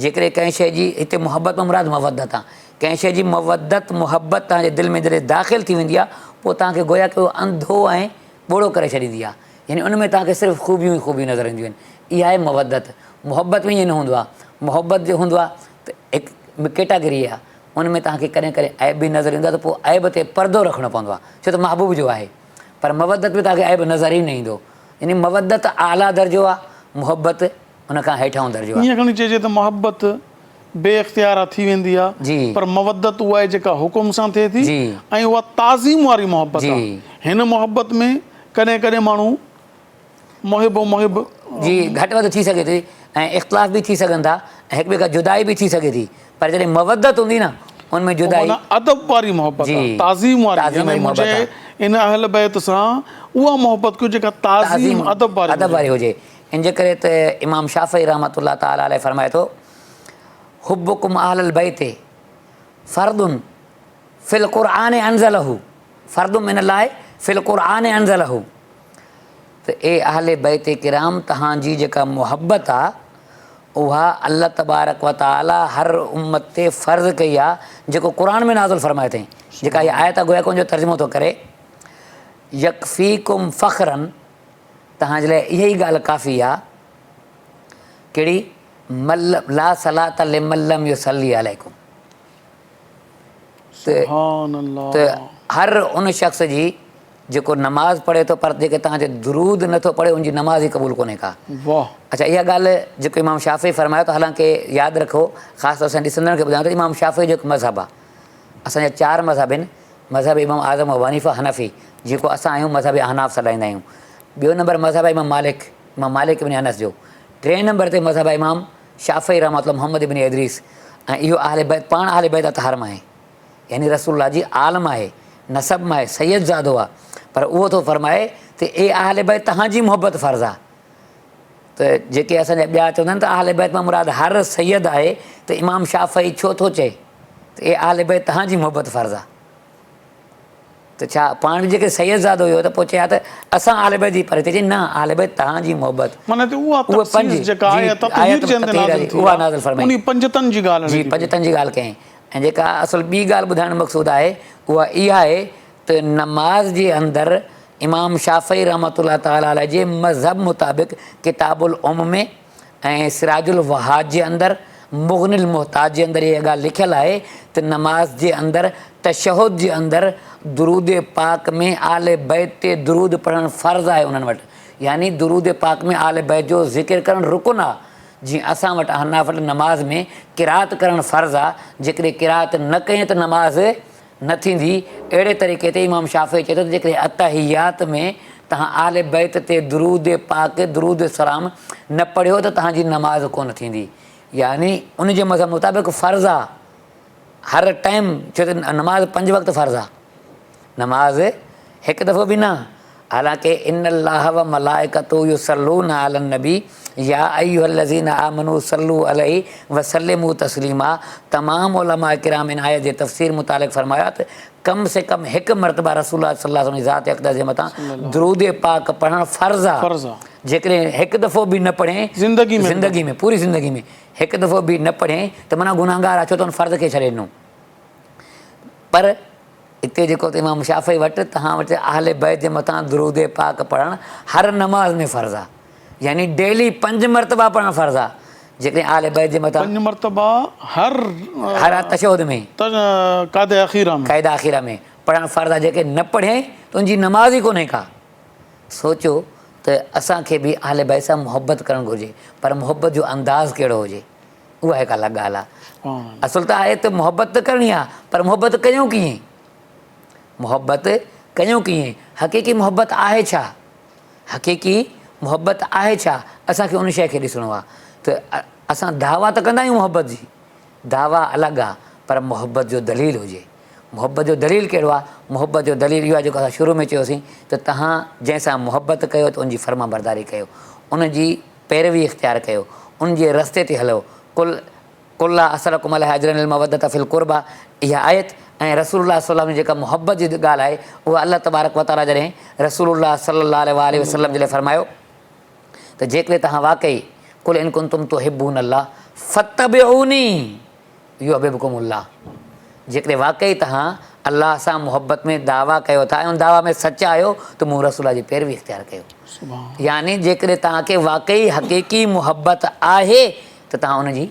جيڪڏهن ڪنهن شيء جي هتي محبت مان مراد مودت آهي ڪنهن شيء جي مودت محبت توهان جي دل ۾ جڏهن داخل ٿي ويندي آهي پوء توهان کي گويا ڪه اهو انڌو ۽ ٻوڙو ڪري ڇڏيندي آهي يعني ان ۾ توهان کي صرف خوبيون ئي خوبيون نظر اينديون آهن. اها آهي مودت. محبت ۾ ائين نه هوندو آهي. محبت جو هوندو آهي ته هڪ ڪيٽاگري آهي. ان ۾ توهان کي ڪڏهن ڪڏهن عيب به نظر ايندو آهي ته پوء عيب تي پردو رکڻو پوندو آهي ڇو ته محبوب جو آهي. پر مودت ۾ توهان کي عيب نظر ئي نه ايندو. يعني مودت اعليٰ درجو آهي، محبت ان کان هيٺاهون درجو آهي. ائين کڻي چئجي ته محبت بي اختيار ٿي ويندي آ پر مودت اها آهي جيڪا حڪم سان ٿئي ٿي ۽ اها تعظيم واري محبت آ. هن محبت ۾ ڪڏهن ڪڏهن ماڻهو محب و محب. جي گهٽ وڌ ٿي سگهي ٿي ۽ اختلاف به ٿي سگهن ٿا ۽ هڪ ٻئي کان جدائي به ٿي سگهي ٿي پر جڏهن مودت هوندي نه ان ۾ جدائي. معنيٰ ادب واري محبت آ تعظيم واري يعني منهنجي ان اهل بيت سان اها محبت ڪيو جيڪا تعظيم ادب واري ادب واري هجي. ان جي ڪري ته امام شافعي رحمة الله تعالٰي عليه فرمائي ٿو، حبڪم اهل البيت فرض في القرآن انزله فرض من الله في القرآن انزله ته اي اهل بيت ڪرام توهان جي جيڪا محبت آ اها الله تبارڪ و تعالي هر امت تي فرض ڪئي آ جيڪو قرآن ۾ نازل فرمائي اٿئي جيڪا هي آيت آ گويا ڪه ان جو ترجمو ٿو ڪري يڪفيڪم فخرا توهان جي لاء اها ئي ڳالهه ڪافي آ ڪهڙي مل لا صلاة لمن لم يصلي عليڪم سبحان الله ته هر ان شخص جي جيڪو نماز پڙهي ٿو پر جيڪي توهان تي درود نه ٿو پڙهي ان جي نماز ئي قبول ڪونهي ڪا. واه. اڇا اها ڳالهه جيڪو امام شافعي فرمايو ته حالانڪه ياد رکو خاص طور سان ڏسندڙن کي ٻڌايان ٿو امام شافعي جو هڪ مذهب آهي اسان جا چار مذهب آهن مذهب امام اعظم ابو حنيفه حنفي جيڪو اسان آهيون مذهب احناف سڏائيندا آهيون ٻيو نمبر مذهب آهي امام مالڪ امام مالڪ ابن انس جو ٽئين نمبر تي مذهب آهي امام شافعي رحمة الله محمد ابن ادريس ۽ اهو اهل بيت پاڻ اهل بيت اطهار مان آهي يعني رسول الله جي آل مان آهي نسب مان آهي سيد زادو آهي پر اهو ٿو فرمائي ته اي اهل بيت توهان جي محبت فرض آهي. ته جيڪي اسان جا ٻيا چوندا آهن ته اهل بيت مان مراد هر سيد آهي ته امام شافعي ڇو ٿو چئي ته اي اهل بيت توهان جي محبت فرض آهي ته ڇا پاڻ به جيڪي سيد زادو هيو ته پوء چئي ها ته اسان اهل بيت جي پر هتي چئي نه اهل بيت توهان جي محبت معنيٰ ته اها تخصيص جيڪا آيت تطهير جي تي نازل ٿي اها نازل فرمائي انهي پنجتن جي ڳالهه جي پنجتن جي ڳالهه ڪيائين ۽ جيڪا اصل ٻي ڳالهه ٻڌائڻ مقصود آهي اها اها آهي ته نماز جي اندر امام شافعي رحمة الله تعالٰي عليه جي مذهب مطابق ڪتاب الام ۾ ۽ سراج الوهاج جي اندر مغني المحتاج جي اندر اها ڳالهه لکيل آهي ته نماز جي اندر تشهد جي اندر درود پاڪ ۾ آل بيت تي درود پڙهڻ فرض آهي انهن وٽ يعني درود پاڪ ۾ آل بيت جو ذڪر ڪرڻ رڪن آهي جيئن اسان وٽ احناف وٽ نماز ۾ قرات ڪرڻ فرض آهي جيڪڏهن قرات نه ڪئين ته نماز نه ٿيندي، اهڙي طريقي تي امام شافعي چئي ٿو ته جيڪڏهن التحيات ۾ توهان آل بيت تي درود پاڪ، درود سلام، نه پڙهيو ته توهان جي نماز ڪونه ٿيندي. يعني ان جي مذهب مطابق فرض آ هر ٽائيم ڇو ته نماز پنج وقت فرض آ نماز هڪ دفعو به نه حالانڪه ان الله وملائڪته يصلون علي النبي يا ايها الذين آمنوا صلوا عليه وسلموا تسليما تمام علماء ڪرام ان آيت جي تفسير متعلق فرمايو آهي ته ڪم سي ڪم هڪ مرتبه رسول الله صلي الله عليه وسلم جي ذات اقدس جي مٿان درود پاڪ پڙهڻ فرض آهي جيڪڏهن هڪ دفعو به نه پڙهين زندگي ۾ زندگي ۾ پوري زندگي ۾ هڪ دفعو به نه پڙهين ته معنيٰ گنهگار آهي ڇو ته ان فرض کي ڇڏي ڏنو پر اتي جيڪو ته امام شافعي وٽ توهان وٽ اهل بيت جي مٿان درود پاڪ پڙهڻ هر نماز ۾ فرض آ يعني ڊيلي پنج مرتبا پڙهڻ فرض آ جيڪڏهن اهل بيت جي مٿان پنج مرتبا هر هر تشهد ۾ قعده اخيره ۾ قعده اخيره ۾ پڙهڻ فرض آ جيڪڏهن نه پڙهين ته ان جي نماز ئي ڪونهي ڪا سوچو ته اسان کي به اهل بيت سان محبت ڪرڻ گهرجي پر محبت جو انداز ڪهڙو هجي اها هڪ الڳ ڳالهه آهي. اصل ته آهي ته محبت ته ڪرڻي آهي پر محبت ڪيون ڪيئن؟ محبت ڪيون ڪيئن؟ حقيقي محبت آهي ڇا؟ حقيقي محبت آهي ڇا؟ اسان کي ان شيء کي ڏسڻو آهي ته اسان دعويٰ ته ڪندا آهيون محبت جي، دعويٰ الڳ آهي پر محبت جو دليل هجي. محبت جو دليل ڪهڙو آهي؟ محبت جو دليل اهو آهي جيڪو اسان شروع ۾ چيوسين ته توهان جنهن سان محبت ڪيو ته ان جي فرمانبرداري ڪيو، ان جي پيروي اختيار ڪيو، ان جي رستي تي هلو، قل قل لا اسألڪم عليه اجرا الا المودة في القربي اها آيت ۽ رسول الله صلي الله عليه وسلم جي جيڪا محبت جي ڳالهه آهي اها الله تبارڪ وتعاليٰ جڏهن رسول الله صلي الله عليه واٰله وسلم جي لاء فرمايو ته جيڪڏهن توهان واقعي قل ان ڪنتم تحبون الله فاتبعوني يحببڪم الله جيڪڏهن واقعي توهان الله سان محبت ۾ دعويٰ ڪيو ٿا ۽ ان دعويٰ ۾ سچا آهيو ته مون رسول الله جي پيروي اختيار ڪيو يعني جيڪڏهن توهان کي واقعي حقيقي محبت آهي ته توهان ان جي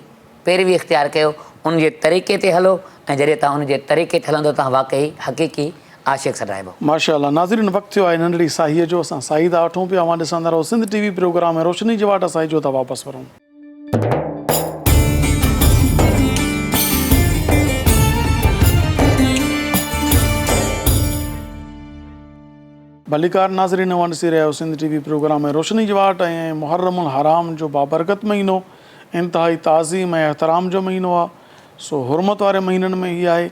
پيروي اختيار ڪيو ان جي طريقي تي هلو ۽ جڏهن توهان ان جي طريقي تي هلندو توهان واقعي حقيقي عاشق سڏرائبو. ماشاء الله ناظرين وقت ٿيو آهي ننڍڙي ساهيء جو اسان ساهي ٿا وٺون پيا اوهان ڏسندا رهو سنڌ ٽي وي پروگرام ۽ روشني جي واٽ اسان اجهو ٿا واپس ورون. ڀليڪار ناظرين اوهان ڏسي رهيا آهيو سنڌ ٽي وي پروگرام ۽ روشني جي واٽ ۽ محرم الحرام جو بابرڪت مهينو انتهائي تعظيم ۽ احترام جو مهينو آهي سو حرمت واري مهينن ۾ هي آهي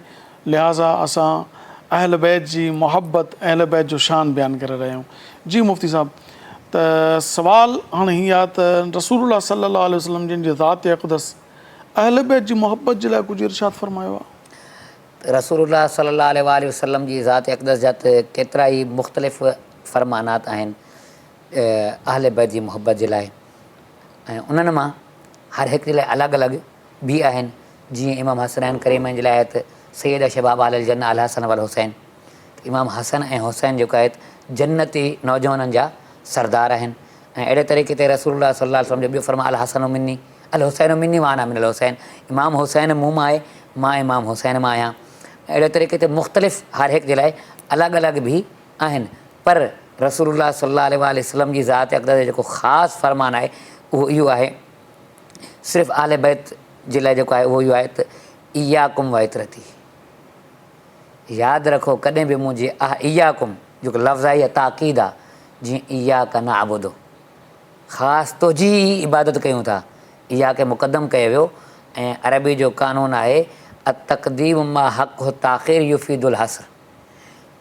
لهٰذا اسان اهل بيت جي محبت اهل بيت جو شان بيان ڪري رهيا آهيون جي مفتي صاحب ته سوال هاڻي هي آهي ته رسول الله صلي الله عليه وسلم جن جي ذات اقدس اهل بيت جي محبت جي لاء ڪجهه ارشاد فرمايو آهي؟ رسول الله صلي الله عليه واٰله وسلم جي ذات اقدس جا ته ڪيترائي مختلف فرمانات آهن اهل بيت جي محبت جي لاء ۽ انهن مان هر هڪ جي لاء الڳ الڳ به آهن جيئن امام حسنين ڪريمين جي لاء آهي ته سيد شباب اهل الجنه الحسن والحسين ته امام حسن ۽ حسين جيڪو آهي ته جنتي نوجوانن جا سردار آهن ۽ اهڙي طريقي تي رسول الله صلي الله عليه وسلم جو ٻيو فرمان الحسن مني الحسين مني وانا من الحسين امام حسين مون مان آهي مان امام حسين مان آهيان اهڙي طريقي تي مختلف هر هڪ جي لاء الڳ الڳ به آهن پر رسول الله صلي الله عليه واٰله وسلم جي ذات اقدس جو جيڪو خاص فرمان آهي اهو اهو آهي صرف اهل بيت جي لاء جيڪو آهي اهو اهو آهي ته اياڪم وعترتي ياد رکو ڪڏهن به منهنجي اياڪم جيڪو لفظ آهي اها تاڪيد آهي جيئن اياڪ نعبد خاص تنهنجي ئي عبادت ڪيون ٿا اياڪ مقدم ڪيو ويو ۽ عربي جو قانون آهي التقديم ما حقه التاخير يفيد الحصر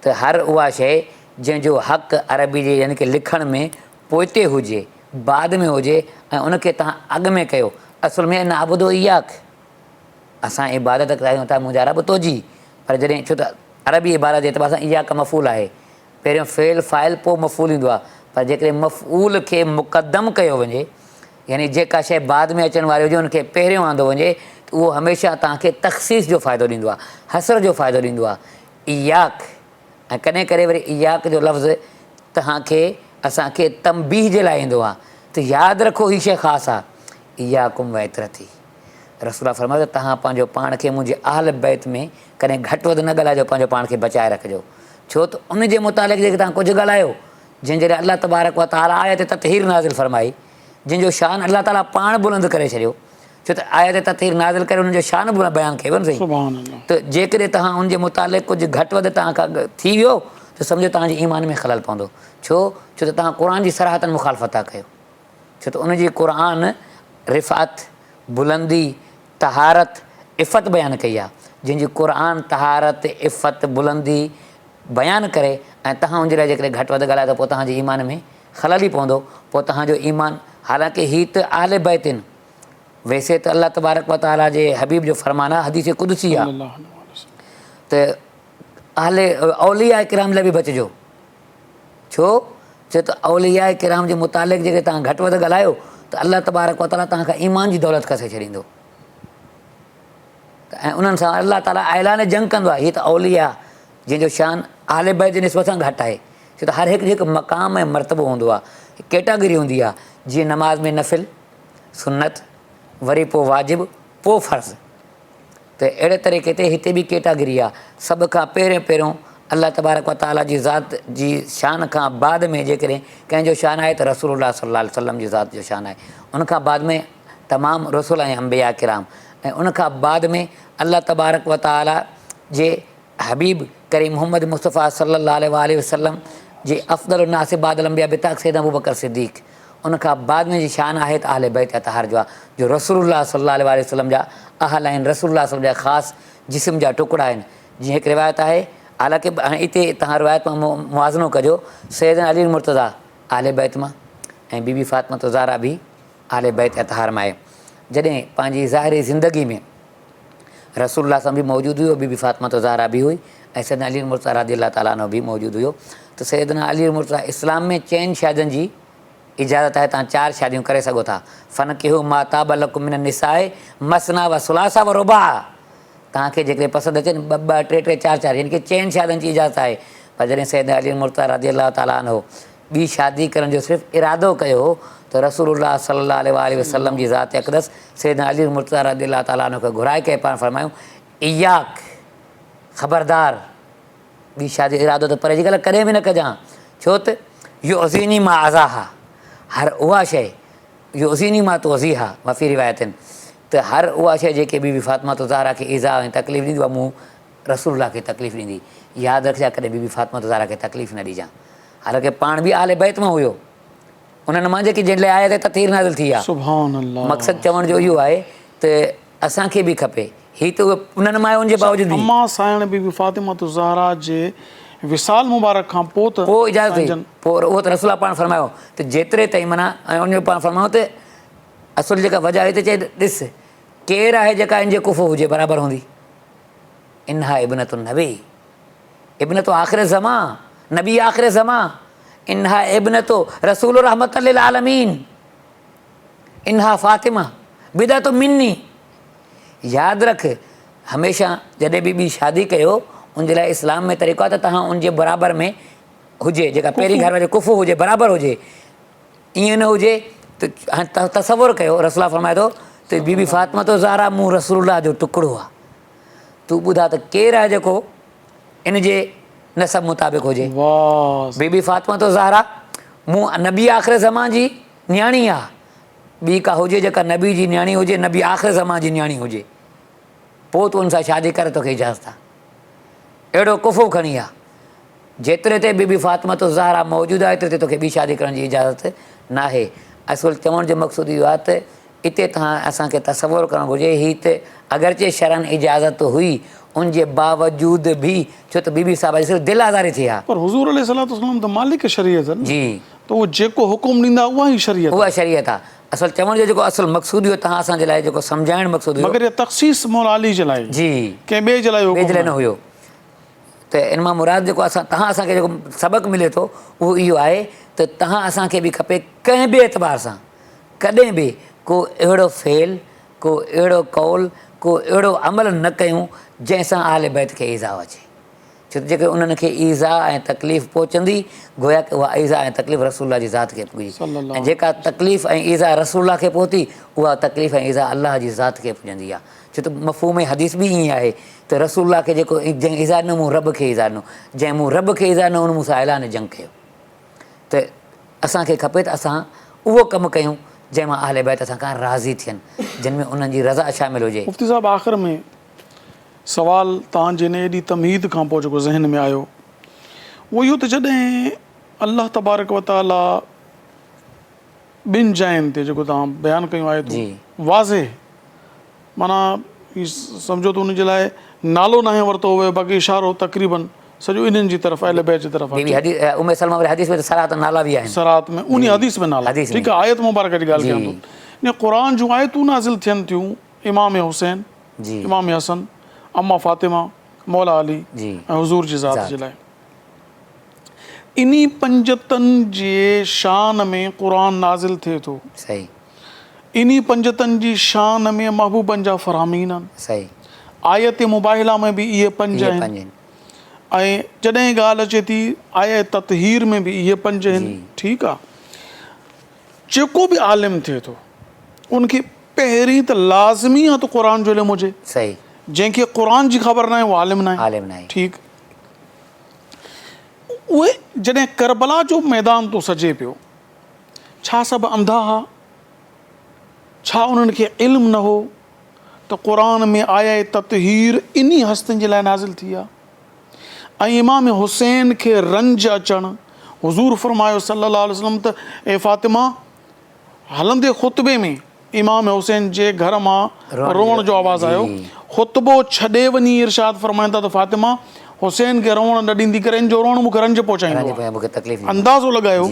ته هر اها شيء جنهن جو حق عربي جي يعني ڪه لکڻ ۾ پوئتي هجي بعد ۾ هجي ۽ ان کي توهان اڳ ۾ ڪيو، اصل ۾ نعبد اياک، اسان عبادت ڪريون ٿا منهنجا رب تنهنجي، پر جڏهن ڇو ته عربي عبارت جي اعتبار سان اياک مفعول آهي، پهريون فعل فاعل پوء مفعول ايندو آهي، پر جيڪڏهن مفعول کي مقدم ڪيو وڃي يعني جيڪا شيء بعد ۾ اچڻ واري هجي ان کي پهريون آندو وڃي ته اهو هميشه توهان کي تخصيص جو فائدو ڏيندو آهي، حصر جو فائدو ڏيندو آهي. اياک ۽ ڪڏهن ڪڏهن وري اياک جو لفظ توهان کي اسان کي تنبيهه جي لاء ايندو آهي ته ياد رکو هي شيء خاص آهي. اياڪم وعترتي رسول الله فرمايو ته توهان پنهنجو پاڻ کي منهنجي اهل بيت ۾ ڪڏهن گهٽ وڌ نه ڳالهائجو پنهنجو پاڻ کي بچائي رکجو ڇو ته ان جي متعلق جيڪي توهان ڪجهه ڳالهايو جنهن جي لاء الله تبارڪ و تعاليٰ آيت تطهير نازل فرمائي جنهن جو شان الله تعاليٰ پاڻ بلند ڪري ڇڏيو ڇو ته آيت تطهير نازل ڪري انهن جو شان به بيان ڪيو نه سائين ته جيڪڏهن توهان ان جي متعلق ڪجهه گهٽ وڌ توهان کان ٿي ويو ته سمجهو توهان جي ايمان ۾ خلل پوندو ڇو ڇو ته توهان قرآن جي صراحتن مخالفت ٿا ڪيو ڇو ته ان جي قرآن رفعت، بلندي، طهارت، عفت بيان ڪئي آهي، جنهن جي قرآن طهارت، عفت، بلندي بيان ڪري ۽ توهان ان جي لاء جيڪڏهن گهٽ وڌ ڳالهايو ته پوء توهان جي ايمان ۾ خلل ئي پوندو، پوء توهان جو ايمان حالانڪه هي ته اهل بيت آهن، ويسي ته الله تبارڪ و تعاليٰ جي حبيب جو فرمان آهي حديث قدسي آهي ته اهل اولياء ڪرام لاء به بچجو. ڇو؟ ڇو ته اولياء ڪرام جي متعلق جيڪڏهن توهان گهٽ وڌ ڳالهايو ته الله تبارڪ وتعاليٰ توهان کان ايمان جي دولت کسي ڇڏيندو ۽ انهن سان الله تعاليٰ اعلان جنگ ڪندو آهي. هي ته اولياء جنهن جو شان اهل بيت جي نسبت سان گهٽ آهي، ڇو ته هر هڪ جو هڪ مقام ۽ مرتبو هوندو آهي، ڪيٽاگري هوندي آهي، جيئن نماز ۾ نفل، سنت، وري پوء واجب، پوء فرض. ته اهڙي طريقي تي هتي به ڪيٽاگري آ. سڀ کان پهريون پهريون الله تبارڪ و تعاليٰ جي ذات جي شان کان بعد ۾ جيڪڏهن ڪنهن جو شان آهي ته رسول الله صلي الله عليه وسلم جي ذات جو شان آهي. ان کان بعد ۾ تمام رسل ۽ انبياء ڪرام ۽ ان کان بعد ۾ الله تبارڪ و تعاليٰ جي حبيب ڪريم محمد مصطفيٰ صلي الله عليه واٰله وسلم جي افضل الناس بعد الانبياء بتاق سيدنا ابوبڪر صديق ان کان بعد ۾ جي شان آهي ته اهل بيت اطهار جو آهي جو رسول الله صلي الله عليه واٰله وسلم جا اهل آهن رسول الله صلي الله جا خاص جسم جا ٽڪڙا آهن جيئن هڪ روايت آهي حالانڪه هاڻي اتي توهان روايت مان موازنو ڪجو سيدنا علي المرتضيٰ اهل بيت مان ۽ بي بي فاطمه الزهرا به اهل بيت اطهار مان آهي جڏهن پنهنجي ظاهري زندگي ۾ رسول الله صلعم به موجود هيو، بي بي فاطمة الزهرا به هئي ۽ سيدنا علي المرتضيٰ رضي الله تعالٰي عنه به موجود هيو ته سيدنا علي المرتضيٰ اسلام ۾ چئن شادين جي اجازت آهي توهان چار شاديون ڪري سگهو ٿا فانڪحوا ما طاب لڪم من النساء مثنيٰ و ثلاث و رباع توهان کي جيڪڏهن پسند اچن ٻه ٻه ٽي ٽي چار چار يعني ڪه چئن شادين جي اجازت آهي پر جڏهن سيدنا علي المرتضيٰ رضي الله تعالٰي عنه ٻي شادي ڪرڻ جو صرف ارادو ڪيو هو ته رسول الله صلي الله عليه واٰله وسلم جي ذات اقدس سيدنا علي المرتضيٰ رضي الله تعالٰي عنه کي گهرائي ڪري پاڻ فرمايائون، اياڪ، خبردار، ٻي شادي جو ارادو ته پري جي ڳالهه ڪڏهن به نه ڪجان، ڇو ته يؤذيني ما اذاها، هر اها شيء، يؤذيني ما تؤذيها، وفي رواية، ته هر اها شيء جيڪي بي بي فاطمة الزهرا کي ايذاء ۽ تڪليف ڏيندي اها مون رسول الله کي تڪليف ڏيندي، ياد رکجان ڪڏهن بي بي فاطمة الزهرا کي تڪليف نه ڏجان. حالانڪه پاڻ به اهل بيت مان هيو. انهن مان جيڪي جن لاء آيت تطهير نازل ٿي آ. سبحان الله. مقصد چوڻ جو اهو آهي ته اسان کي به کپي. هي ته اهي انهن مان آهي ان جي باوجود به. اما سائڻ بي بي فاطمة الزهراء جي وصال مبارڪ کان پوء ته پوء اجازت سائين هئي. جن. پوء اهو ته رسول الله پاڻ فرمايو ته جيتري تائين معنيٰ ۽ ان جو پاڻ فرمايو ته اصل جيڪا وجه هئي ته چئي ڏس ڪير آهي جيڪا ان جي ڪفو هجي برابر هوندي. انها ابنة النبي. ابنة آخر الزمان، نبي آخر الزمان، انها ابنة رسول رحمة للعالمين، انها فاطمه بدعة مني. ياد رک هميشه جڏهن به ٻي شادي ڪيو ان جي لاء اسلام ۾ طريقو آهي ته توهان ان جي برابر ۾ هجي جيڪا پهرين گهر واري ڪفو هجي برابر هجي ائين نه هجي ته تصور ڪيو رسول الله فرمائي ٿو ته بي بي فاطمه الزهرا مون رسول الله جو ٽڪڙو آهي تون ٻڌاء ته ڪير آهي جيڪو ان جي نسب مطابق هجي. بي بي فاطمة الزهرا مون نبي آخر زمان جي نياڻي آ. ٻي ڪا هجي جيڪا نبي جي نياڻي هجي، نبي آخر زمان جي نياڻي هجي. پوء تون ان سان شادي ڪر توکي اجازت آ. اهڙو ڪفو کڻي آ. جيتري تائين بي بي فاطمة الزهرا موجود آهي ايتري تائين توکي ٻي شادي ڪرڻ جي اجازت ناهي. اصل چوڻ جو مقصود اهو آهي ته اتي توهان اسان کي تصور ڪرڻ گهرجي هي ته اگرچه شرعاً اجازت هئي ان جي باوجود به ڇو ته بي بي صاحبه جي صرف دل آزاري ٿئي ها. پر حضور عليه الصلوة والسلام ته مالڪ شريعت نه. جي. ته اهو جيڪو حڪم ڏيندا اها ئي شريعت اها شريعت آهي. اصل چوڻ جو جيڪو اصل مقصود هيو توهان اسان جي لاء جيڪو سمجهائڻ مقصود هيو. مگر اها تخصيص مولا علي جي لاء هئي. جي. ڪنهن ٻئي جي لاء اهو ٻئي جي حڪم لاء نه هيو. ته ان مان مراد جيڪو اسان توهان اسان کي جيڪو سبق ملي ٿو اهو اهو آهي ته توهان اسان کي به کپي ڪنهن به اعتبار سان ڪڏهن به ڪو اهڙو فعل ڪو اهڙو قول ڪو اهڙو عمل نه ڪيون جنهن سان اهل بيت کي ايذاء اچي. ڇو ته جيڪڏهن انهن کي ايذاء ۽ تڪليف پهچندي، گويا ڪه اها ايذاء ۽ تڪليف رسول الله جي ذات کي پڄي ۽ جيڪا تڪليف ۽ ايذاء رسول الله کي پهتي، اها تڪليف ۽ ايذاء الله جي ذات کي پڄندي آهي. ڇو ته مفهوم حديث به ائين آهي ته رسول الله کي جيڪو جنهن ايذاء ڏنو مون رب کي ايذاء ڏنو، جنهن مون رب کي ايذاء ڏنو ان مون سان اعلان جنگ ڪيو. ته اسان کي کپي ته اسان اهو ڪم ڪيون جنهن مان اهل بيت اسان کان راضي ٿين، جن ۾ انهن جي رضا شامل هجي. مفتي صاحب آخر ۾ سوال توهان جي ان ايڏي تمهيد کان پوء جيڪو ذهن ۾ آيو اهو اهو ته جڏهن الله تبارڪ و تعالي ٻن جاين تي جيڪو توهان بيان ڪيون آيتون واضح معنيٰ هي سمجهو ته ان جي لاء نالو ناهي ورتو ويو باقي اشارو تقريبن سڄو انهن جي طرف اهل بيت جي طرف آهي. بي بي ام سلمه واري حديث ۾ ته صراحتاً نالا به آهن. صراحت ۾ انهي حديث ۾ نالا ٺيڪ آهي آيت مبارڪه جي ڳالهه ڪيان ٿو قرآن جون آيتون نازل ٿين ٿيون امام حسين، امام حسن، اما فاطمه، مولا علي ۽ حضور جي ذات جي لاء. انهي پنجتن جي شان ۾ قرآن نازل ٿئي ٿو. انهي پنجتن جي شان ۾ محبوبن جا فرامين آهن. آيت مباهله ۾ به اهي پنج آهن ۽ جڏهن ڳالهه اچي ٿي آية تطهير ۾ به اهي پنج آهن. ٺيڪ آهي. جيڪو به عالم ٿئي ٿو ان کي پهرين ته لازمي آ ته قرآن جو علم هجي. صحيح. جنهن کي قرآن جي خبر ناهي اهو عالم ناهي. عالم ناهي. ٺيڪ. اهي جڏهن ڪربلا جو ميدان ٿو سجي پيو ڇا سڀ انڌا ها؟ ڇا انهن کي علم نه هو ته قرآن ۾ آية تطهير انهي هستين جي لاء نازل ٿي آ؟ ۽ امام حسين کي رنج اچڻ حضور فرمايو صلي الله عليه وسلم ته اي فاطمه هلندي خطبي ۾ امام حسين جي گهر مان روئڻ جو آواز آيو، خطبو ڇڏي وڃي ارشاد فرمائن ٿا ته فاطمه حسين کي روئڻ نه ڏيندي ڪر ان جو روئڻ مون کي رنج پهچائيندو آهي. اندازو لڳايو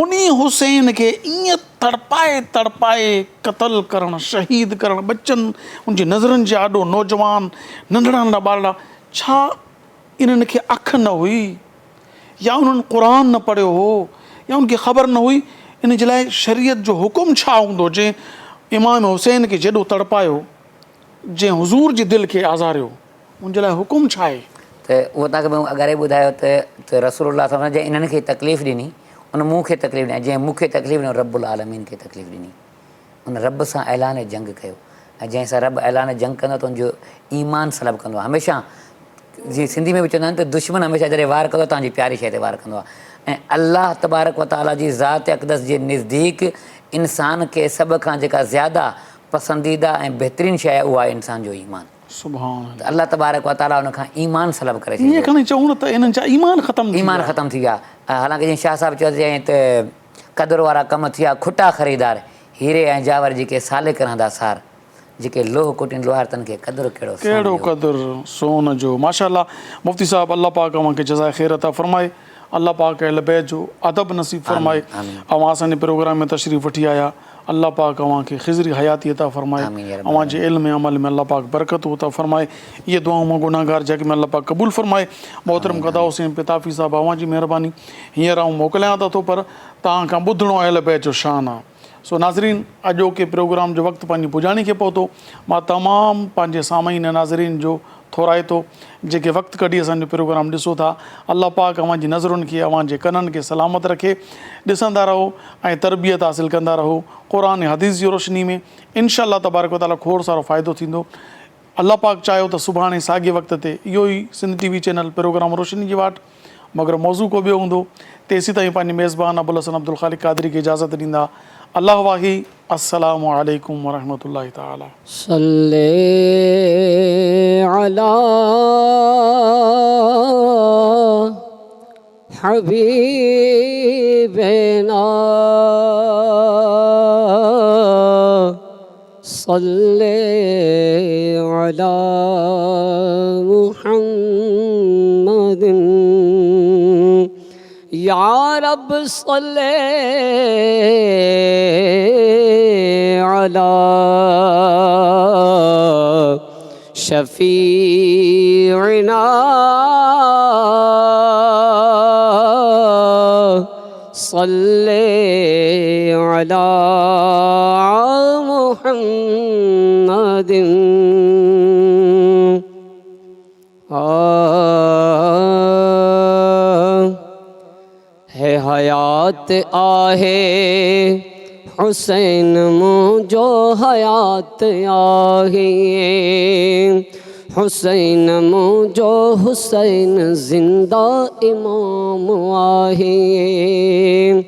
انهي حسين کي ائين تڙپائي تڙپائي قتل ڪرڻ، شهيد ڪرڻ، ٻچن ان جي نظرن جي آڏو نوجوان ننڍڙا ننڍڙا ٻارڙا ڇا انهن کي اک نه هئي؟ يا انهن قرآن نه پڙهيو هو يا ان کي خبر نه هئي ان جي لاء شريعت جو حڪم ڇا هوندو جنهن امام حسين کي جيڏو تڙپايو جنهن حضور جي دل کي آزاريو ان جي لاء حڪم ڇا آهي؟ ته اهو توهان کي مون اڳاري ٻڌايو ته ته رسول الله صلي الله عليه وسلم جنهن انهن کي تڪليف ڏني ان مون کي تڪليف ڏني ۽ جنهن مون کي تڪليف ڏني ان رب العالمين کي تڪليف ڏني. ان رب سان اعلان جنگ ڪيو ۽ جنهن سان رب اعلان جنگ ڪندو آهي ته ان جو ايمان سلب ڪندو آهي هميشه جيئن سنڌي ۾ به چوندا آهن ته دشمن هميشه جڏهن وار ڪندو آهي توهان جي پياري شيء تي وار ڪندو آهي ۽ الله تبارڪ وتعاليٰ جي ذات اقدس جي نزديڪ انسان کي سڀ کان جيڪا زياده پسنديده ۽ بهترين شيء آهي اها آهي انسان جو ايمان سبحان ته الله تبارڪ وتعاليٰ ان کان ايمان سلب ڪري ڇڏيو. ائين کڻي چئون نه ته انهن جا ايمان ختم ٿي ويا. ايمان ختم ٿي ويا حالانڪه جيئن شاهه صاحب چيو ته ته قدر وارا ڪم ٿيا کٽا خريدار، هيري ۽ جاور جيڪي سالڪ رهندا سار، جيڪي لوهه ڪٽين لوهار تن کي قدر ڪهڙو سون ڪهڙو جو. قدر سون جو. ماشاءالله مفتي صاحب الله پاڪ اوهان کي جزاء خير عطا فرمائي الله پاڪ اهل بيت جو ادب نصيب فرمائي آمين اوهان اسان جي پروگرام ۾ تشريف وٺي آيا الله پاڪ اوهان کي خضري حياتي عطا فرمائي آمين يا رب اوهان جي العالمين. علم ۽ عمل ۾ الله پاڪ برڪتون عطا فرمائي اهي دعائون مان گنهگار جي حق ۾ الله پاڪ قبول فرمائي محترم آمين گدا آمين. حسين پتافي صاحب اوهان جي مهرباني هينئر آئون موڪليان ته ٿو پر توهان کان ٻڌڻو اهل بيت جو شان آ. سو ناظرين اڄوڪي پروگرام جو وقت پنهنجي پڄاڻي کي پهتو. مان تمام پنهنجي سامعين ۽ ناظرين جو ٿورائتو جيڪي وقت ڪڍي اسان جو پروگرام ڏسو ٿا. الله پاڪ اوهان جي نظرن کي اوهان جي ڪنن کي سلامت رکي. ڏسندا رهو ۽ تربيت حاصل ڪندا رهو قرآن ۽ حديث جي روشني ۾ انشاء الله تبارڪ وتعالي کوڙ سارو فائدو ٿيندو. الله پاڪ چاهيو ته سڀاڻي ساڳي وقت تي اهو ئي Sindh T V channel programme روشني جي واٽ مگر موضوع ڪو ٻيو هوندو تيسيتائين پنهنجي ميزبان ابوالحسن عبدالخالق قادري کي اجازت ڏيندا الله واهي السلام عليڪم ورحمة الله تعالي. صلي علي حبيبنا صلي علي محمد يا. رب صلي علي شفيعنا صلي علي محمد. هي حيات آهي حسين منهنجو، حيات آهي حسين منهنجو، حسين زنده امام آهي.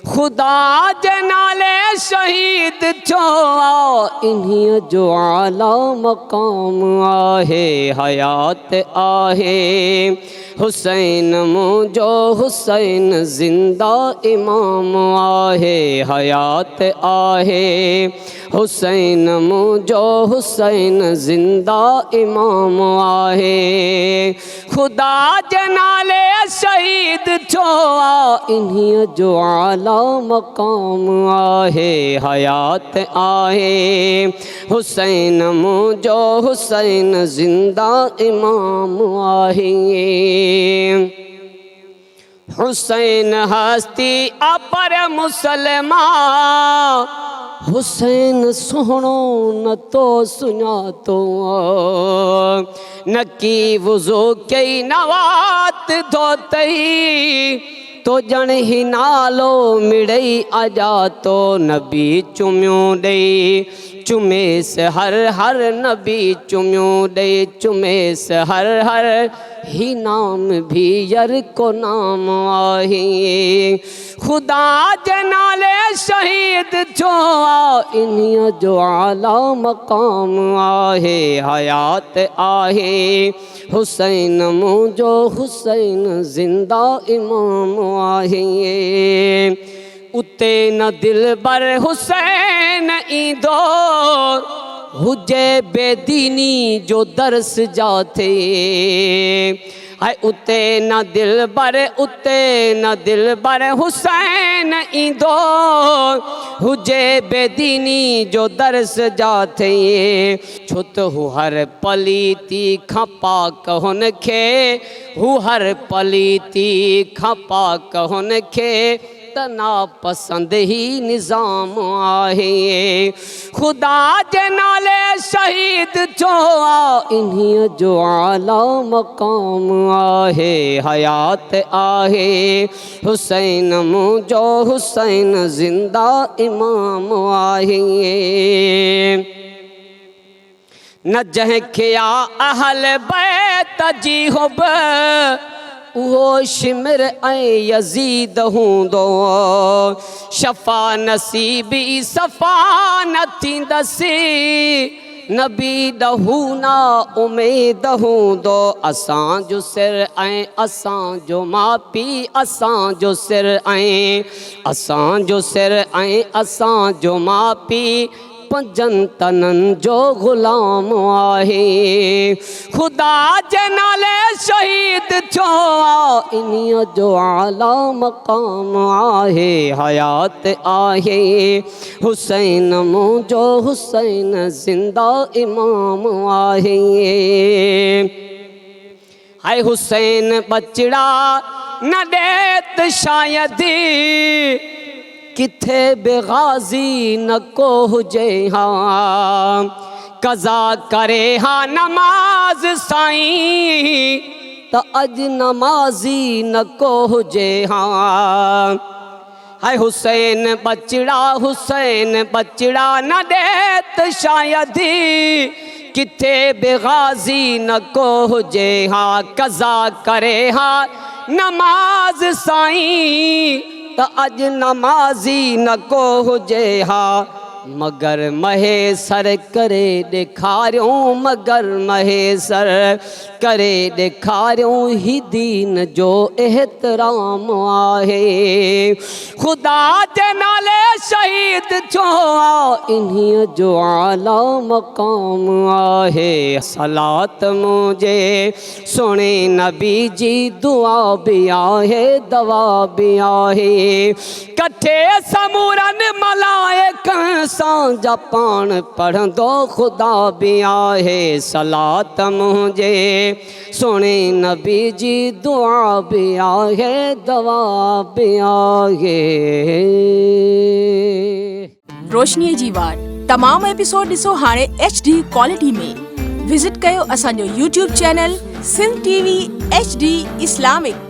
خدا جي نالي شهيد ٿيو آ، انهيء جو اعليٰ مقام آهي. حيات آهي حسين منهنجو، حسين زنده امام آهي. حيات آهي حسين منهنجو، حسين زنده امام آهي. خدا جي نالي شهيد ٿيو آ، انهيء جو اعليٰ مقام آهي. حيات آهي حسين منهنجو، حسين زنده امام آهي. حسين هستي اپر مسلمان، حسين سهڻو نه تو سڃاتو، نه ڪي وضو ڪئي نه وات ڌوتئي، تو ڄڻ هي نالو مڙئي اڄاتو. نبي چميون ڏئي چميس هر هر، نبي چميون ڏئي چميس هر هر، هي نام ڀي ير ڪو نام آهي. خدا جي نالي شهيد ٿيو آ، انهيء جو اعليٰ مقام آهي. حيات آهي حسين منهنجو، حسين زنده امام آهي. اتي نه دلبر حسين ايندو هجي بيديني جو درس جاٿي، هاء اتي نه دلبر، اتي نه دلبر حسين ايندو هجي بيديني جو درس جاٿي. ڇو ته هو هر پليتي کان پاڪ هن کي، هو هر پليتي کان پاڪ هن کي ته ناپسند هي نظام آهي. خدا جي نالي شهيد ٿيو آ، انهيء جو اعليٰ مقام آهي. حيات آهي حسين منهنجو، حسين زنده امام آهي. نه جنهن کي آ اهل بيت جي حب، اهو شمر ۽ يزيد هوندو. شفا نصيبي صفا نه ٿيندس، نبي ڏهو نا اميد هوندو. اسان جو سر ۽ اسان جو ماء پيء، اسان جو سر ۽ اسان جو سر ۽ اسان جو ماء پيء پنجن تنن جو غلام آهي. خدا جي نالي شهيد ٿيو آ، انهيء جو اعليٰ مقام آهي. حيات آهي حسين منهنجو، حسين زنده امام آهي. هاء حسين ٻچڙا نه ڏي ته شايد ڪٿي به غازي نه ڪو هجي ها، قضا ڪري ها نماز سائين ته اڄ نمازي نه ڪو هجي ها. هاء حسين ٻچڙا، حسين ٻچڙا نه ڏي ته شايد ڪٿي به غازي نه ڪو هجي ها، قضا ڪري ها نماز سائين ته اڄ نمازي نه ڪو هجي ها. مگر مهيسر ڪري ڏيکاريون مگر مهيسر ڪري ڏيکاريون هي دين جو احترام آهي خدا جي نالي شهيد ٿيو آ انهيء جو اعليٰ مقام آهي صلات منهنجي سهڻي نبي جي دعا به آهي دوا به آهي ڪٺي سمورن ملائڪن سان جا پاڻ پڙهندو خدا به آهي صلات منهنجي سهڻي نبي جي دعا به آهي دوا به آهي. روشنيء جي واٽ تمام ايپيسوڊ ڏسو هاڻي ايڇ ڊي ڪوالٽي ۾ وزٽ ڪيو اسان جو YouTube channel Sindh T V H D Islamic.